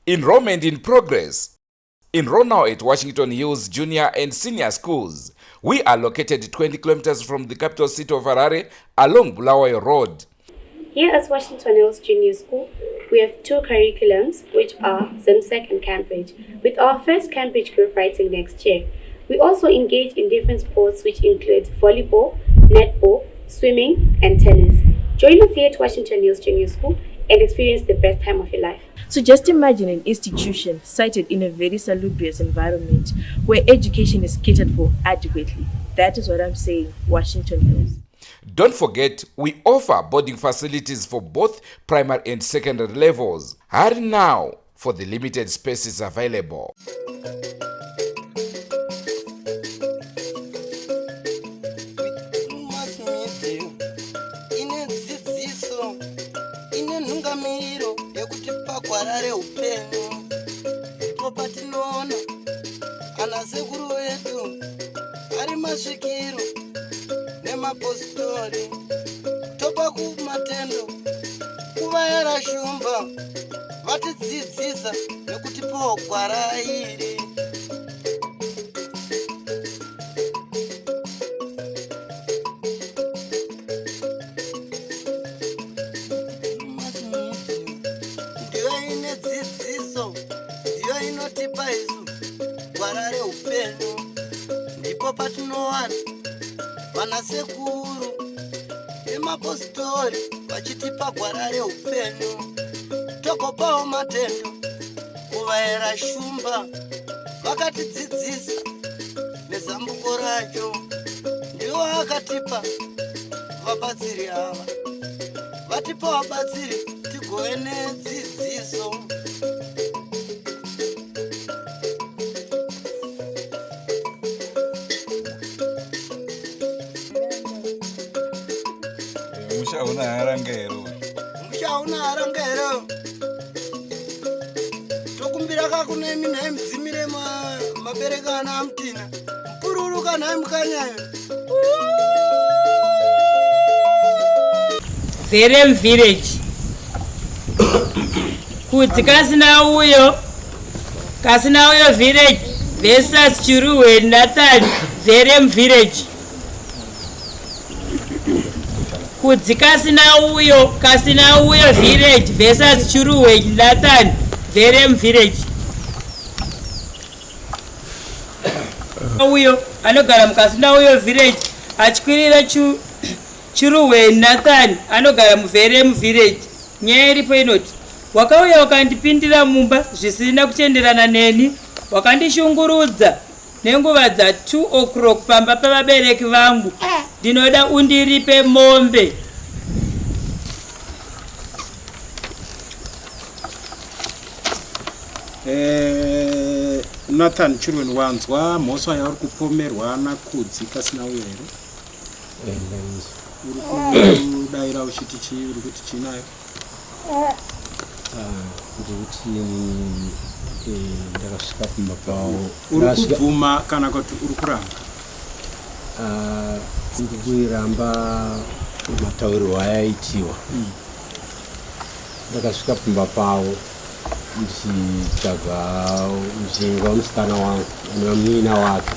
Enrollment in progress. Enroll now at Washington Hills Junior and Senior Schools. We are located 20 kilometers from the capital city of Harare along Bulawayo Road. Here at Washington Hills Junior School, we have two curriculums, which are ZIMSEC and Cambridge, with our first Cambridge group writing next year. We also engage in different sports, which include volleyball, netball, swimming, and tennis. Join us here at Washington Hills Junior School and experience the best time of your life. So just imagine an institution sited in a very salubrious environment where education is catered for adequately. That is what I'm saying, Washington Hills. Don't forget, we offer boarding facilities for both primary and secondary levels. Hurry now for the limited spaces available. Mass media ine dzidziso ine nhungamiriro yekutipa gwara reupenyu ndipo patinoona ana sekuru vedu ari masvikiro nemapositori topa kumatendo kuvayera shumba vatidzidzisa nekutipawo gwara iri. Ndiyo ine dzidziso, ndiyo inotipa isu gwara reupenyu. Ndipo patinowana vanasekuru nemapositori vachitipa gwara reupenyu. Togopawo matendo kuvaera shumba vakatidzidzisa nezambuko racho. Ndiwo akatipa vabatsiri ava, vatipa vabatsiri tigove nedzidziso. Musha hauna haranga here uyu? Musha hauna haranga here? Tokumbira ka kune imi nhai mudzimire mabereka ana amutina. Mupururu ka nhai mukanyayo. Verem village. Kuti kasina uyo kasina uyo village versus Chiruwe Nathan Verem village. Kudzi kasina uyo kasina uyo village versus Chiruwe Nathan Verem village. Uyo anogara mukasina uyo village achikwirira chu Chiruwe Nathan anogara muVerem village. Nyaya iripo inoti wakauya ukandipindira mumba zvisina kutenderana neni wakandishungurudza Nenguva dza 2 o'clock pamba pavabereki vangu ndinoda undiripe mombe. Eh, Nathan Chirweni wanzwa mhosva yauri kupomerwa naKudzi pasina uyo here? Eh, ndainzwa. Uri kudaira uchiti chii? Uri kuti chii nayo? Ah, ndikuti eh, ndakasvika pamba pavo. Uri kubvuma kana kuti uri kuramba? Ah, ndikuiramba mataurirwo ayaitiwa. Ndakasvika pamba pavo ndichitsvaga muchinga wemusikana wangu anova munin'ina wake.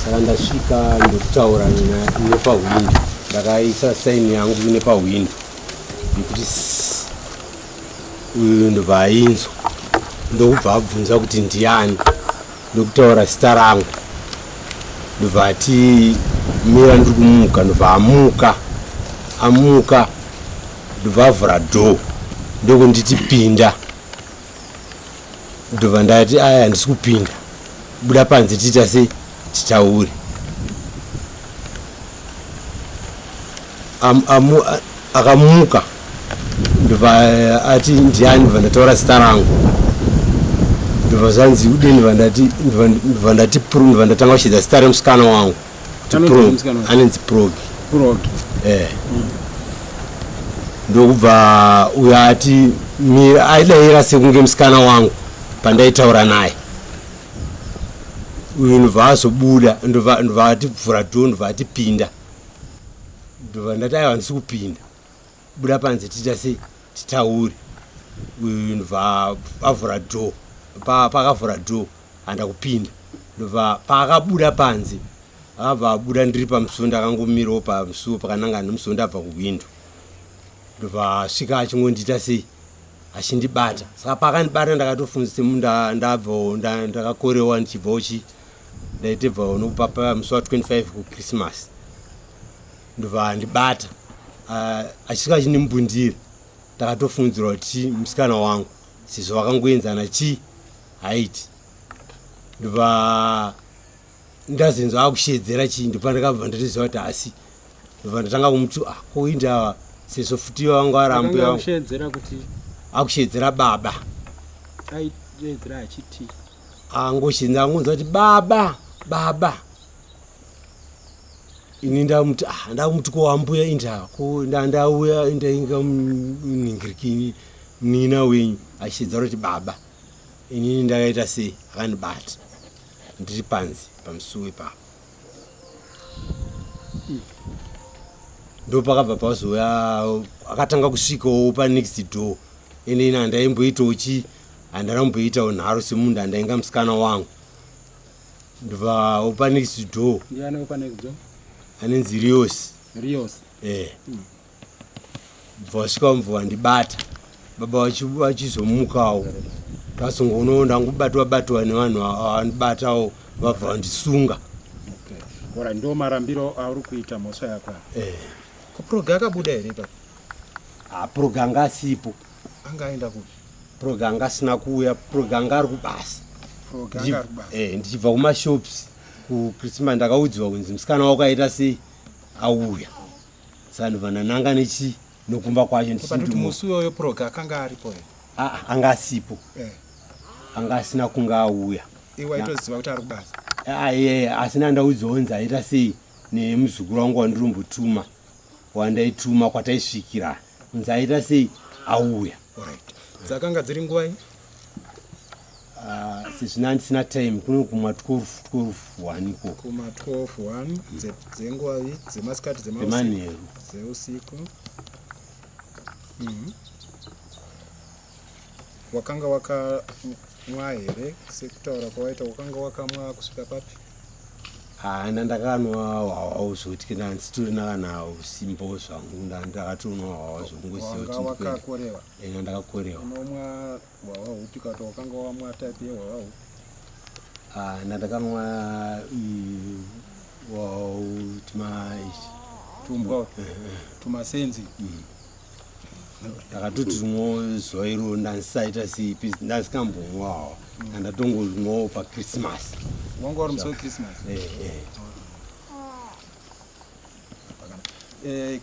Saka ndasvika ndokutaura nepahwindo, ndakaisa saini yangu nepahwindo yekuti uyu ndobva ainzwa ndokubva abvunza kuti ndiani ndokutaura zita rangu ndobva ati mira ndiri kumuka ndobva amuka amuka ndobva avhura door ndokunditi pinda ndobva ndati aya handisi kupinda buda panze tiita sei titaure akamuka ndobva ati ndiani ndobva ndataura zita rangu ndobva zvanzi udeni ndobva ndati ndobva ndati ndobva ndatanga kushedza zita remusikana wangu anonzi progi eh. Ndokubva uyo ati aidaira sekunge musikana wangu pandaitaura naye uyu ndobva azobuda ndobva atibvura dho ndobva atipinda ndobva ndati aiwa handisi kupinda buda panze tiita sei titaure. Uyu ndobva avhura door. Paakavhura door handa kupinda. Ndobva paakabuda panze akabva abuda ndiri pamusuwo ndakangomirawo pamusuwo pakanangana nemusuwo ndabva kuhwindo. Ndobva asvika achingondiita sei achindibata. Saka paakandibata ndakatofunza semunhu ndabvawo ndakakorewa ndichibvawo chi ndaitebvawo nokupapa musi wa 25 kuChristmas. Ndobva andibata achisvika achindimbundira. Ndakatofungidzirwa kuti musikana wangu sezvo vakangoenzana chi haiti. Ndobva ndazinzwa akushedzera chii ndopandakabva ndatoziva kuti asi ndobva ndatanga kumuti ah, ko indava sezvo futi vanga varambuya akushedzera kuti akushedzera baba aidedzera achiti angoshedza angonzwa kuti baba baba ini ndamuti ah, ndamuti ko ambuya indava ko ndauya ndainga ningirikini nina wenyu achishedzera kuti baba inini ndakaita sei akandibata ndiri panze pamusuwo ipapo ndopakabva pazouya akatanga kusvikawo panext door ende ini handaimboitawo chi handana kumboitawo nharo semunhu andainga musikana wangu ndobva panext door anenzi rios rios eh bva vasvika mubva vandibata baba vachizomukawo ndazongoonao ndangobatwa batwa nevanhu vandibatawo vabva vandisunga ora ndo marambiro auri kuita mhosva yako eh. Ko proga akabuda here ipapo? Ah, proga anga asipo. Anga aenda kupi? Proga anga asina kuuya, proga anga ari kubasa. Proga anga ari kubasa. Eh, ndichibva kumashops kuChristmas ndakaudzwa kunzi musikana wako aita sei auya. Saka ndobva ndananga nechi nokumba kwacho ndichiti musi uyoyo proga akanga aripo here? Ah, anga asipo. Eh. Anga asina kunge auya. Iwe waitoziva kuti ari kubasa? Ah, yeah, asina ndaudzwa kunzi aita sei nemuzukuru wangu wandirombotuma wandaituma kwataisvikira kunzi aita sei auya. Alright. Dzakanga dziri nguvai? Ah, sezvino handisina time kuno kuma 12 12 1 ikoko. Kuma 12 1 dzenguvai? Dzemasikati dzemamanheru dzeusiku. Wakanga wakamwa here sekutaura kwawaita wakanga wakamwa kusvika papi? Hana ndakanwa hwawa uzoti kana ndisitorina kana usimbo zvangu ndakatonwa hwawa zvokungoziva kuti wakakorewa. Ena ndakakorewa. Unomwa hwawa hupi kana wakanga wamwa type yehwawa hupi? Ah, ndakamwa tuma tumbwa tumasenzi. Ndakatoti rimwe zuva iro ndandisaita sipi ndasikambomwawo andatongomwawo pachristmas. Wanga uri musi wechristmas?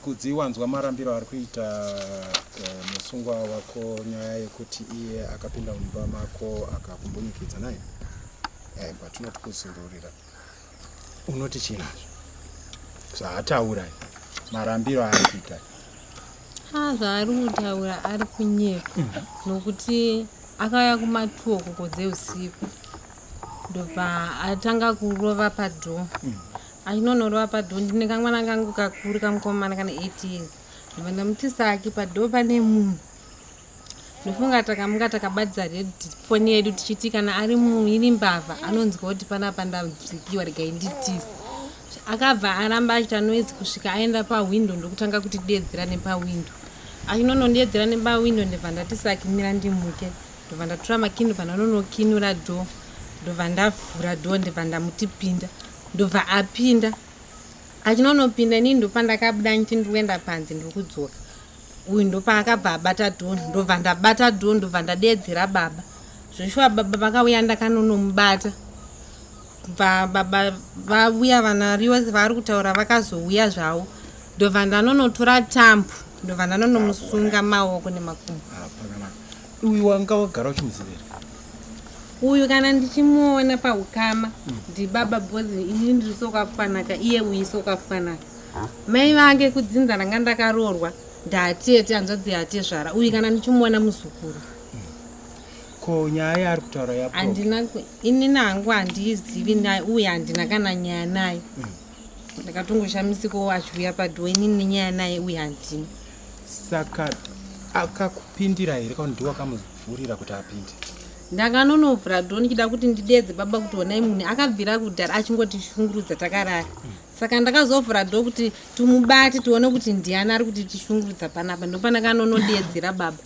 Kudzi wanzwa marambiro ari kuita musungwa wako nyaya yekuti iye akapinda mumba mako akakumbunyikidza naye patinoti kuzururira unoti chii nazvo zvaataura marambiro aari kuita? Zvaari kutaura ari kunyepa nokuti akauya kuma2 o'clock dzeusiku ndobva atanga kurova padhoo. Achinonorova padhoo ndine kamwana kangu kakuru kamukomana kana 8 years ndobva ndamuti saki padhoo pane munhu. Ndofunga takamuka takabatidza foni yedu tichiti kana ari munhu iri mbavha anonzwa kuti panapa ndabvikiwa regai nditize. Akabva aramba achiita noise kusvika aenda pahwindo ndokutanga kutidedzera nepahwindo. Achinonodedzera nepahwindo ndobva ndati saki mira ndimuke. Ndobva ndatora makini ndobva ndanonokinura dhoo ndobva ndavhura dhoo ndobva ndamuti pinda ndobva apinda. Achinonopinda inini ndopandakabuda ndichiti ndiri kuenda panze ndiri kudzoka. Uyu ndopaakabva abata dhoo ndobva ndabata dhoo ndobva ndadeedzera baba. Zveshuwa baba vakauya ndakanonomubata. Baba vauya vana Rios vaari kutaura vakazouya zvavo ndobva ndanonotora tambo ndobva ndanonomusunga maoko nemakumbo. Uyu wanga wagara uchimuziva here? Uyu kana ndichimuona paukama ndibaba because inini ndiri sokwafanaka iye uyu sokwafanaka. Mai vange kudzinza ranga ndakaroorwa ndatete hanzvadzi yatezvara uyu kana ndichimuona muzukuru. Ko nyaya yaari kutaura ya handina inini hangu handiizivi naye uye handina kana nyaya naye. Ndakatongoshamisikawo achiuya padhoo inini nenyaya naye uye handina. Saka Akakupindira here kana ndiwe wakamuvhurira kuti apinde? Ndakanonovhura dhoo ndichida kuti ndidedze baba kuti honai munhu akabvira kudhara achingotishungurudza takarara. Saka ndakazovhura dhoo kuti timubate tione kuti ndiani ari kuti tishungurudza panapa. Ndopandakanonodedzera baba.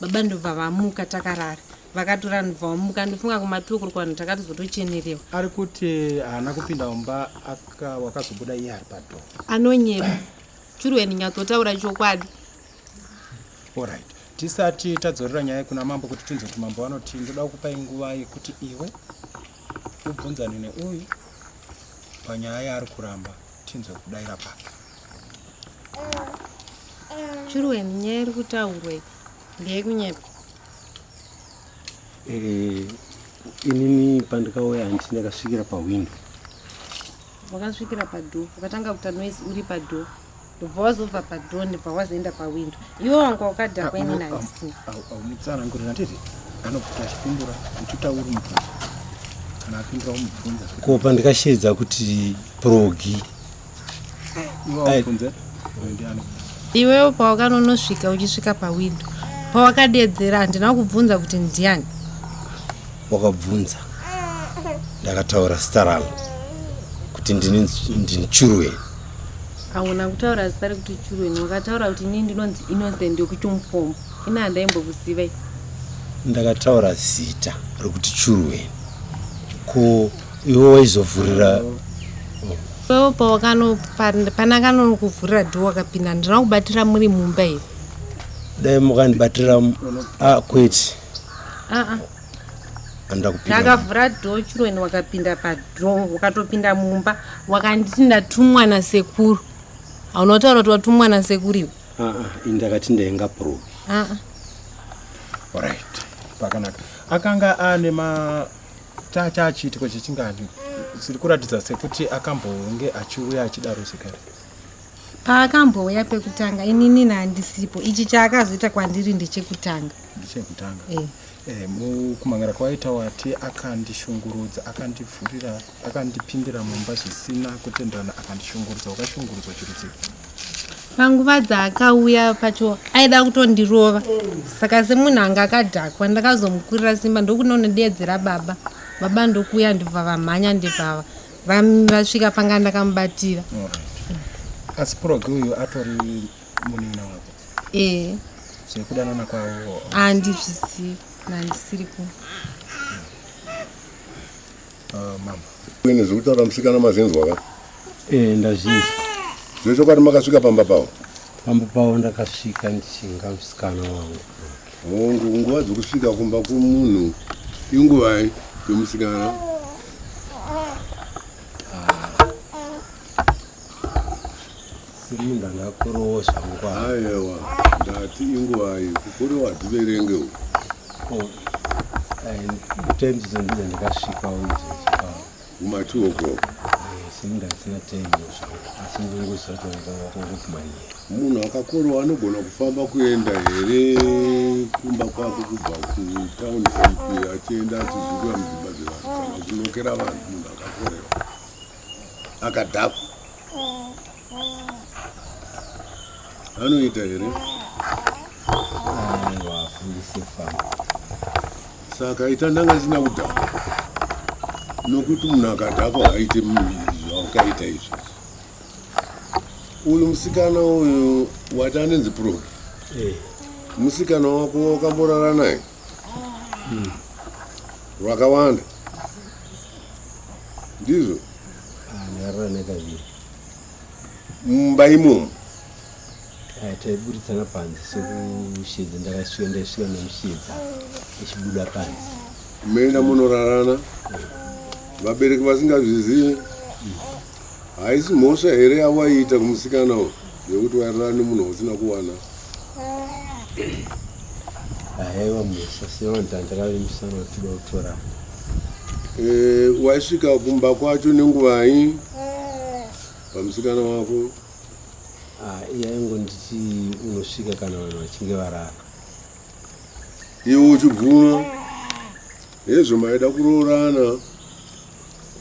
Baba ndobva vamuka takarara. Vakatora ndobva vamuka ndofunga kumatokoro kwanhu takatozotochenerewa. Ari kuti haana kupinda mumba aka wakazobuda iye ari padhoo. Anonyepa. Churweni nyatsotaura chokwadi. Alright. Tisati tadzorera nyaya kuna mambo kuti tinzwe kuti mambo vanoti ndoda kukupai nguva yekuti iwe ubvunzane neuyu panyaya yaari kuramba tinzwe kudaira kwake. Churweni nyaya iri kutaurwa iyi ndeyekunyepa. Eh, inini pandikauya handiti ndakasvikira pahwindo. Wakasvikira padoor ukatanga kuita noise uri padoor ndobva wazobva padoor ndobva wazoenda pawindo iwe wanga wakadhakwa inini handisina. Aumutsanangurira handiti anobvuta achipindura uchitaura mubvunzo kana apindura umubvunza. Ko pandikasheedza kuti progi Iwe waubvunze uyu ndiani? Iwewe pawakanonosvika uchisvika pawindo pawakadedzera handina kubvunza kuti ndiani. Wakabvunza ndakataura zita rangu kuti ndini ndini Churweni. Hauna kutaura zita rekuti Churweni wakataura kuti inini ndinonzi Innocent wekuChomupombo ini handaimbokuziva ini. Ndakataura zita rekuti Churweni ko iwe waizovhurira Iwewe pawakano pandakanokuvhurira door wakapinda handina kubatira muri mumba here? Dai mukandibatira ah kwete. Aa. Handina kupinda. Ndakavhura door Churweni wakapinda padoor wakatopinda mumba wakanditi ndatumwa nasekuru. Hauna kutaura kuti watumwa nasekuru iwe? Aa ini ndakati ndainga pro. Aa. Alright. Pakanaka. Akanga ane ma chachiitiko chechingani zviri kuratidza sekuti akambonge achiuya achidaro zvekare. Paakambouya pekutanga inini handisipo ichi chaakazoita kwandiri ndechekutanga. Ndechekutanga. Eh. Eh, mukumhangara kwawaita wati akandishungurudza akandivhurira akandipindira mumba zvisina kutenderana akandishungurudza wakashungurudzwa chirudzii? Panguva dzaakauya pacho aida kutondirova saka semunhu anga akadhakwa ndakazomukurira simba ndokunonodeedzera baba baba ndokuuya ndibva vamhanya ndibva vasvika panga ndakamubatira. Asi Progi uyu atori munin'ina wako? Ee. Zvekudanana kwavo? Handizvizivi nandisiri ku. Mama. Ini zviri kutaura musikana mazinzwa ka? Eh, ndazvinzwa. Zvechokwadi makasvika pamba pavo? Pamba pavo ndakasvika ndichinga musikana wangu. Hongu, nguva dzekusvika kumba kwemunhu inguvai yemusikana? Semunhu angakorewo zvangu. Aiwa, ndati inguvai kukorewa hativerenge uku. Oh, time dzidzo ndidzo ndakasvikawo idzodzo pavo. Kuma 2 o'clock. Semunhu asina time zvangu asi ndinongoziva kuti vakangogumanyira. Munhu akakorewa anogona kufamba kuenda here kumba kwake kubva kutownship achienda achizurura mudzimba dzevanhu kana kunokera vanhu munhu akakorewa akadhakwa anoita here? Aiwa, afundise famba. Saka ita ndanga ndisina kudhakwa nokuti munhu akadhakwa haaite zvawakaita izvi. Uyu musikana uyu wati anenzi Progi. Eh. Musikana wako wakamborara naye? Rwakawanda. Ndizvo? Ndarara naye kaviri. Mumba imomo? Taiburitsana panze sekushedza ndakasvika ndaisvika ndamushedza ichibuda panze. Moenda munorarana vabereki vasingazvizive. Haisi mhosva here yawaiita kumusikana uyu yekuti wairara nemunhu wausina kuwana? Haiwa mhosva sevanhu tandakavimbisana kuti toda kutorana. Eh, waisvika kumba kwacho nenguvai pamusikana wako? Ah, iye aingonditi unosvika kana vanhu vachinge varara. Iwe uchibvuma hezvo maida kuroorana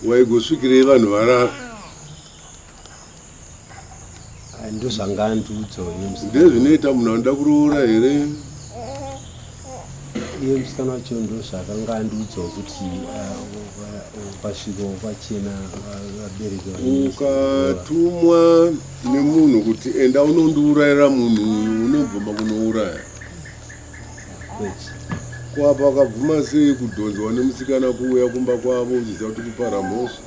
waigosvikirei vanhu varara? Ah, ndozvanga andiudzawo ini musikana. Ndezvinoita munhu anoda kuroora here? Iye musikana wacho ndozvaakanga andiudzawo kuti ukasvika kwachena vabereki ukatumwa nemunhu kuti enda unondiurayira munhu uyu unobvuma kunouraya ko apa akabvuma sei kudhonzwa nemusikana kuuya kumba kwavo uchiziva kuti kupara mhosva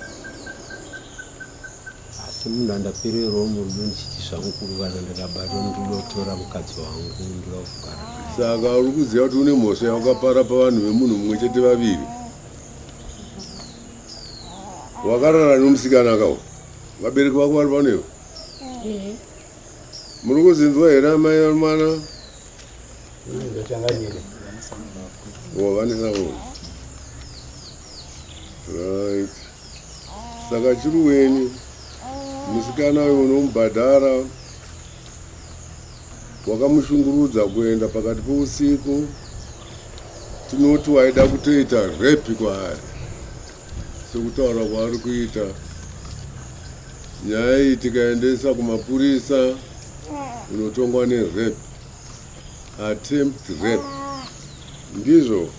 Asi munhu andapererwawo murudo ndichiti zvangu kana ndakabatwa ndinoda kutora mukadzi wangu ndoda kugara naye. Saka uri kuziva kuti une mhosva yawakapara pavanhu vemunhu mumwe chete vaviri. Wakarara nemusikana kawo. Vabereki vako vari pano ivo? Ehe. Muri kuzinzwa here amai mwana? Oh, vane savo. Right. Saka chiruweni musikana uyu unomubhadhara wakamushungurudza kuenda pakati pousiku tinoti waida kutoita rape kwaari sekutaura kwaari kuita nyaya iyi tikaendesa kumapurisa unotongwa nerape attempt rape ndizvo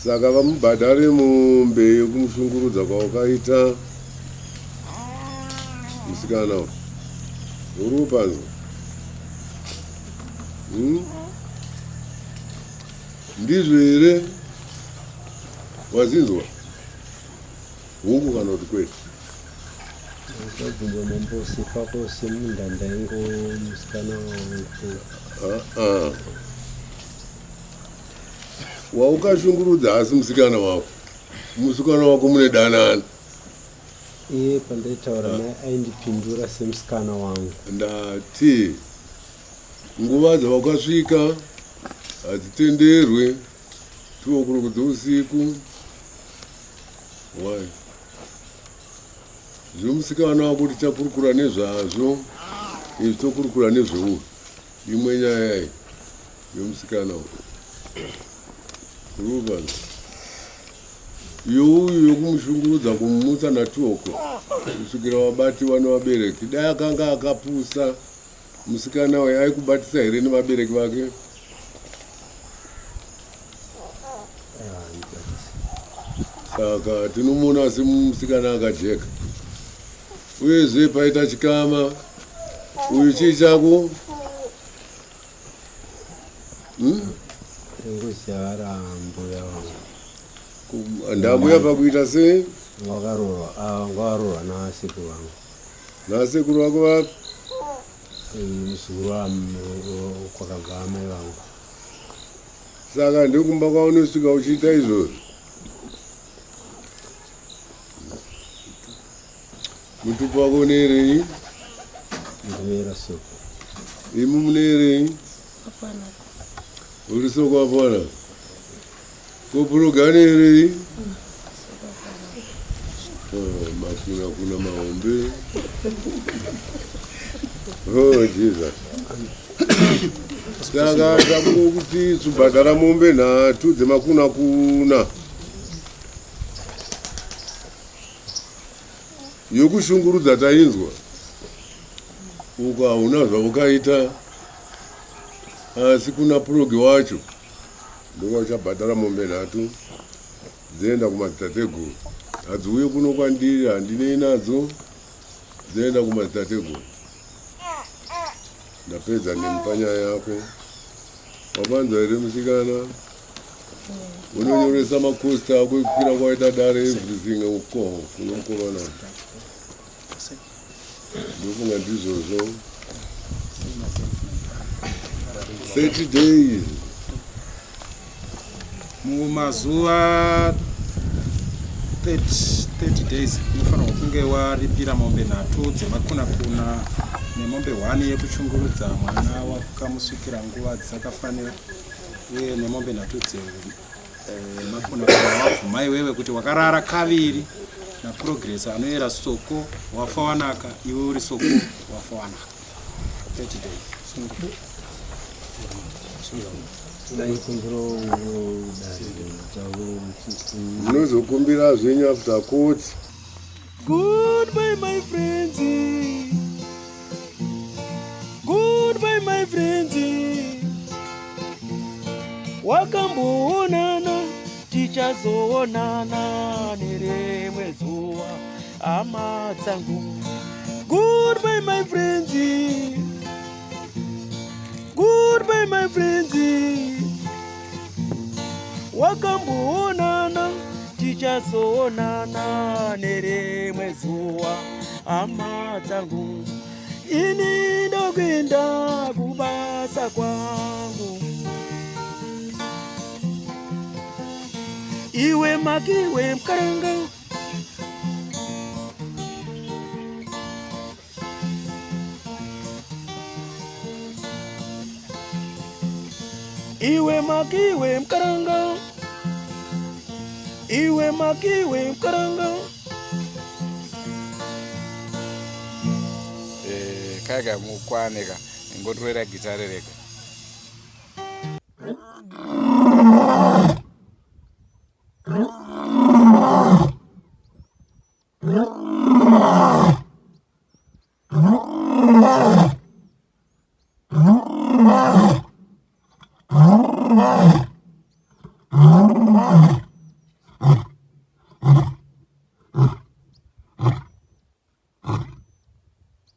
saka vamubhadhare mombe yekumushungurudza kwawakaita musikana uri kupanzwa hmm? ndizvo here wazinzwa Hungu kana kuti kwete. Ndabvunza mambo sepako semunda ndaingo musikana wangu. Ah ah. Waukashungurudza asi musikana wako. Musikana wako mune danana. Iye pandaitaura naye aindipindura semusikana wangu. Ndati nguva dzawakasvika hadzitenderwe 2 o'clock dzeusiku. Why? Zvemusikana wako tichakurukura nezvazvo izvi tokurukura nezveuyu imwe nyaya iyi yemusikana uyu Ruben youyu yokumushungurudza kumumutsa natuoko kusvikira wabatiwa nevabereki dai akanga akapusa musikana uyu aikubatisa here nevabereki vake Saka tinomuona semusikana akajeka. Uyezve paita chikama uyu chii chako? Hmm? Ngozi yavari ambuya vangu. Ndambuya pakuita sei? Wakaroorwa, ah, wakaroorwa nasekuru vangu. Nasekuru vako vapi? Muzukuru kwakabva amai vangu. Saka ndokumba kwaunosvika uchiita izvozvo. Mutupo wako unoerei? Ndinoera soko. Imi munoerei? Uri soko apana. Ko purogani erei? Oh, makuna kuna mahombe. Oh, Jesus. Saka takuti tubhadhara mombe nhatu dzemakuna kuna. Yokushungurudza tainzwa. Uko hauna zvaukaita. Asi kuna progi wacho ndokauchabhadhara mombe nhatu. Dzoenda kumadzitateguru. Hadziuye kuno kwandiri handinei nadzo. Dzoenda kumadzitateguru. Ndapedza nemi panyaya yako. Wapanzwa here musikana? Unonyoresa makosti ako ekukwira kwaita dare everything uko kuno mukomana. Ndofunga ndizvozvo. 30 days. Mumazuva 30, 30 days unofanirwa kunge waripira mombe nhatu dzemakunakuna nemombe 1 yekuchungurudza mwana wakamusvikira nguva dzisakafanira uye nemombe nhatu dzemakunakuna wabvuma iwewe kuti wakarara kaviri naProgress anoyera Soko wafa wanaka iwe uri Soko wafa wanaka 30 days. Munozokumbira zvenyu after court. Goodbye, my friends. Goodbye, my friends. Wakamboonana, tichazoonana nerimwe zuva, hama dzangu. Goodbye my friends, goodbye my friends. Wakamboonana, tichazoonana nerimwe zuva, hama dzangu. Ini ndokuenda kubasa kwangu. Iwe makiwe mkaranga. Iwe makiwe mkaranga. Iwe makiwe mkaranga. Eh, kaya mukwane ka ingotorera gitare rega.